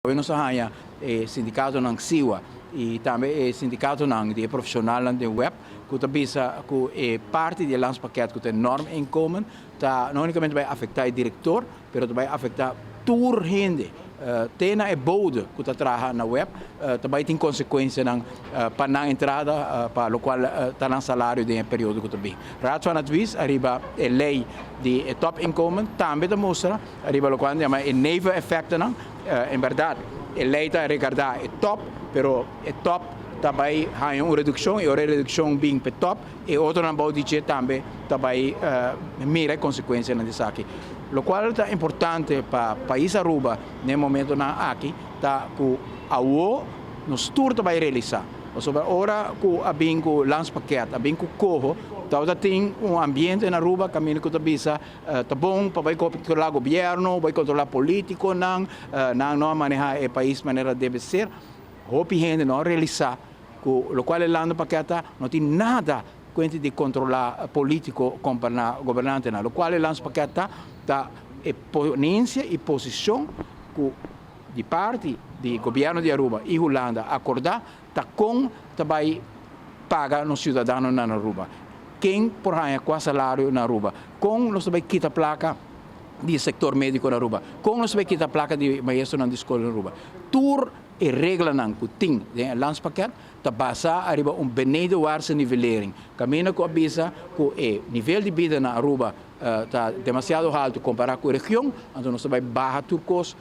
Awe nos a haña e sindikatonan SIWA i tambe e sindikatonan di e profeshonalnan den web ku ta bisa ku e parti di e landspakket ku ta e norminkomen ta no únikamente bai afektá e direktor pero ta bai afektá tur hende te na e bode ku ta traha na web ta bai tin konsekuensianan pa nan entrada pa lokual ta nan salario den e periodo ku ta bin. Raad van Advies ariba e lei di e topinkomen tambe ta mustra ariba lokual nan yama e neveneffectennan. En bèrdat e lei ta regardá e top pero e top ta bai haña un redukshon i ora e redukshon bin pa e top e otronan bou di dje tambe ta bai mira e konsekuensianan di esaki. Lokual ta importante pa pais Aruba na e momentonan aki ta ku awo nos tur ta bai realisá pasobra ora ku a bin ku landspakket a bin ku koho tabata tin un ambiente na Aruba kaminda ku ta bisa ta bon pa bai kontrolá gobièrnu bai kontrolá polítikonan nan no a manehá e pais manera debe ser. Hopi hende no a realisá ku lokual e landspakket ta no tin nada kuenta di kontrolá polítiko gobernantenan. Lokual e landspakket ta ta e ponensia i posishon ku di parti di gobièrnu di Aruba i Hulanda akordá ta kon ta bai paga nos siudadanonan na Aruba. Ken por haña kua salario na Aruba? Kon nos ta bai kita plaka di e sektor médiko na Aruba? Kon nos ta bai kita plaka di maestronan di skol na Aruba? Tur e reglanan ku tin den e landspakket ta basá ariba un benedenwaartse nivellering, kaminda ku a bisa ku e nivel di bida na Aruba ta demasiado haltu kompará ku e region, anto nos ta bai baha tur kos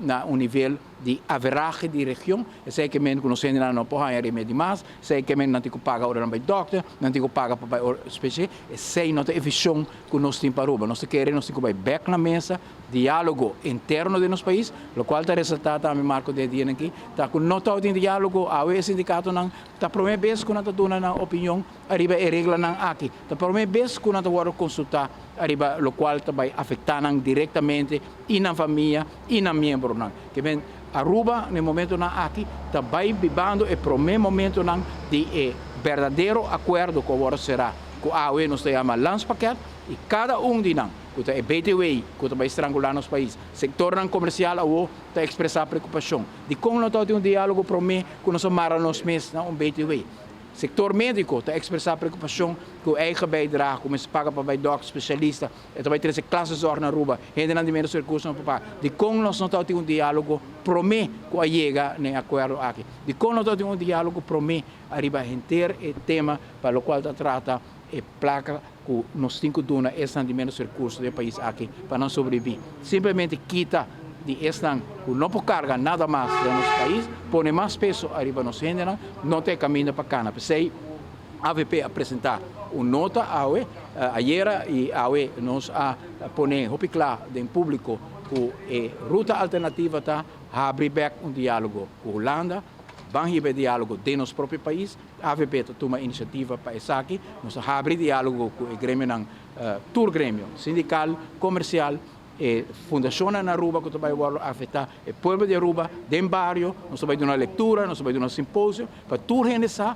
na un nivel di averahe di region. Esei ke men ku nos hendenan no por haña remedi mas, esei ke men nan tin ku paga ora nan bai dòkter, nan tin ku paga pa bai spesialista. Esei no ta e vishon ku nos tin pa Aruba. Nos ta kere nos tin ku bai bèk na mesa, diálogo interno den nos pais, lokual ta resaltá tambe Marco den e dianan aki, ta ku no tabatin diálogo, awe e sindikatonan ta promé bes ku nan ta duna nan opinion ariba e reglanan aki, ta promé bes ku nan ta wòrdu konsultá ariba lokual ta bai afektá nan direktamente i nan famia i nan miembronan. Ke men Aruba na e momentonan aki ta bai bibando e promé momentonan di e berdadero akuerdo ku a wòrdu será ku awe nos ta yama Landspakket i kada un di nan ku ta e BTW ku ta bai strangulá nos pais, sektornan komersial awo ta ekspresá preokupashon. Dikon no tabatin un diálogo promé ku nos a mara nos mes na un BTW? Sektor médiko ta ekspresá preokupashon ku eigen bijdrage ku mester paga pa bai dòkter, spesialista, e ta bai trese klassenzorg na Aruba, hendenan di ménos rekurso no por paga. Dikon nos no tabatin un diálogo promé ku a yega na e akuerdo aki? Dikon no tabatin un diálogo promé ariba henter e tema pa lokual ta trata e plaka ku nos tin ku duna esnan di ménos rekurso den e pais aki pa nan sobreviví? Simplemente kita di esnan ku no por karga nada mas den nos pais, pone mas peso ariba nos hendenan, no ta e kaminda pa kana. P'esei avp a presentá un nota awe, ayera i awe nos a pone hopi kla den públiko ku e ruta alternativa ta habri bèk un diálogo ku Hulanda, ban hiba e diálogo den nos propio pais. Avp ta tuma inisiativa pa esaki. Nos a habri diálogo ku e gremionan, tur gremio, sindikal, komersial, e fundashonnan na Aruba ku ta bai wòrdu afektá, e pueblo di Aruba den bario. Nos ta bai duna lektura, nos ta bai duna simposio pa tur hende sa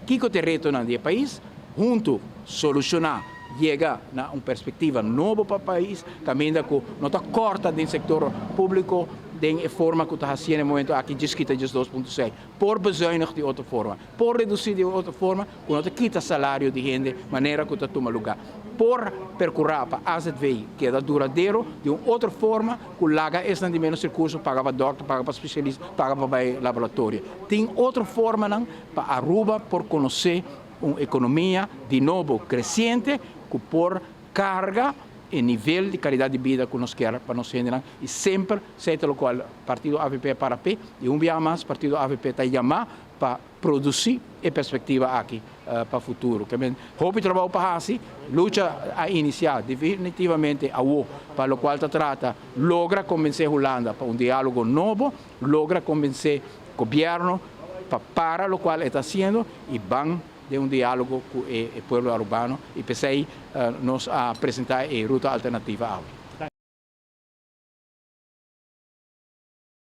kiko ta e retonan di e pais, huntu solushoná, yega na un perspektiva nobo pa pais kaminda ku no ta kòrta den sektor públiko den e forma ku ta hasié na e momento aki djis kita djis 2.6. Por bezuinig di otro forma, por reduci di otro forma cu no ta kita salario di hende manera cu ta tuma lugar. Por percura pa azv keda duradero di un otro forma cu laga esnan di menos recurso paga pa dokter, paga pa specialista, paga pa bay laboratorio. Tin otro formanan pa Aruba por conoce un economia di nobo creciente cu por carga e nivel di calidad di bida cu nos kier pa nos hendenan y semper esey ta locual partido avp a para p'e y un biaha mas partido avp ta yama pa produci e perspectiva aki pa futuro. Ke men hopi trabou pa haci, lucha a inicia definitivamente awo pa locual ta trata logra convence Hulanda pa un dialogo nobo, logra convence gobierno pa para locual e ta haciendo y ban den un dialogo cu e pueblo Arubano y p'esey nos a presenta e ruta alternativa awe.